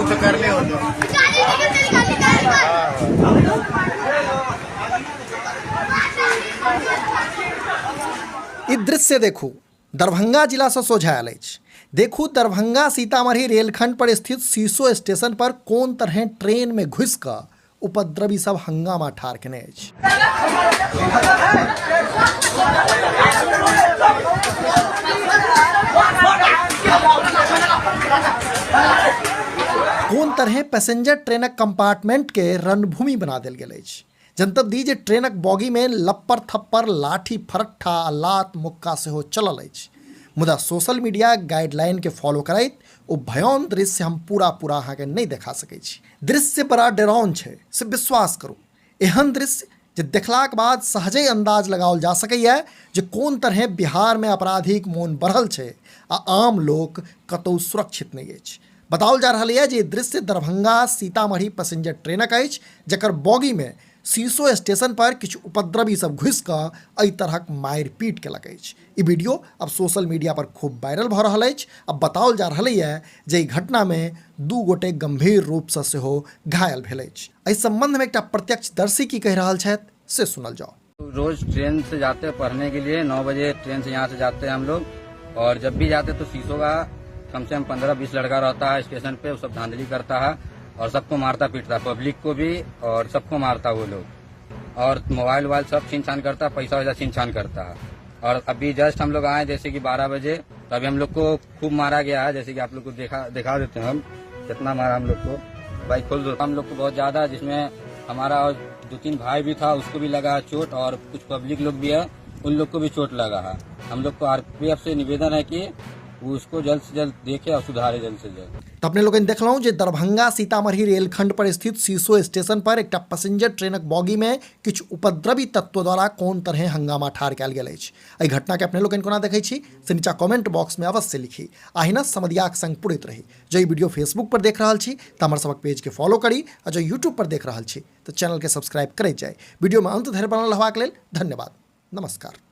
तो करले होतो। ई दृश्य देखू, दरभंगा जिलासँ सोझा आयल अछि। देखू दरभंगा सीतामढ़ी रेलखंड पर स्थित सीसो स्टेशन पर कोन तरहे ट्रेन में घुसि कऽ उपद्रवी सब हंगामा ठाढ़ केने अछि। कोन तरहे पैसेंजर ट्रेनक कंपार्टमेंट के रणभूमि बना देल गेल अछि। जनतब दी जे ट्रेनक बॉगी में लप्पर थप्पर, लाठी फरट्ठा आ लात मुक्का सेहो चलल अछि। मुदा सोशल मीडिया गाइडलाइन के फॉलो करैत ओ भयाउन दृश्य हम पूरा पूरा अहाँके नहि देखा सकै छी। दृश्य बड़ा डराउन छै, से विश्वास करू। एहन दृश्य जे देखलाक बाद सहजे अंदाज लगाओल जा सकैए जे कोन तरहे बिहारमे अपराधीक मोन बढ़ल छै आ आम लोक कतहु सुरक्षित नहि अछि। बताओल जा रहल यऽ जे ई दृश्य दरभंगा सीतामढ़ी पैसेंजर ट्रेनक अछि, जकर बॉगीमे सीसो स्टेशन पर किछु उपद्रवी सब घुसि कऽ एहि तरहक मारि-पीट केलक अछि। ई वीडियो अब सोशल मीडिया पर खूब वायरल भऽ रहल अछि आ बताओल जा रहल यऽ जे एहि घटनामे 2 गोटे गंभीर रूपसँ सेहो घायल भेल अछि। एहि संबंधमे एकटा प्रत्यक्षदर्शी की कहि रहल छथि से सुनल जाओ। रोज ट्रेन से जाते हैं पढ़ने के लिए, 9 बजे ट्रेन से यहाँ से जाते हैं हम लोग, और जब भी जाते हैं तो शीशो का कम से कम 15-20 लड़का रहता है स्टेशन पे, वो सब धांधली करता है और सबको मारता पीटता है, पब्लिक को भी और सबको मारता है वो लोग, और मोबाइल वोबाइल सब छीन छान करता है, पैसा वैसा छीन छान करता है। और अभी जस्ट हम लोग आए जैसे कि 12 बजे, तो अभी हम लोग को खूब मारा गया है, जैसे कि आप लोग को दिखा देते हैं हम कितना मारा हम लोग को। बाइक खोल दो। हम लोग को बहुत ज्यादा, जिसमें हमारा और 2-3 भाई भी था उसको भी लगा है चोट, और कुछ पब्लिक लोग भी है उन लोग को भी चोट लगा है। हम लोग को आरपीएफ से निवेदन है कि वो उसको जल्द से जल्द देखे और सुधारे जल्द से जल्द। तऽ अपने लोकनि देखलहुँ जे दरभंगा सीतामढ़ी रेलखंड पर स्थित सीसो स्टेशन पर एकटा पैसेंजर ट्रेनक बॉगी में किछु उपद्रवी तत्व द्वारा कोन तरहे हंगामा ठाढ़ कयल गेल अछि। एहि घटना के अपने लोकनि कोना देखै छी से नीचा कमेंट बॉक्स में अवश्य लिखी। अहिना समदियाक संग पुरैत रही। जँ ई वीडियो फेसबुक पर देख रहल छी तऽ हमर सभक पेज के फॉलो करी आ जँ यूट्यूब पर देख रहल छी तऽ चैनल के सब्सक्राइब करैत जाई। वीडियो में अंत धरि बनल रहबाक लेल धन्यवाद। नमस्कार।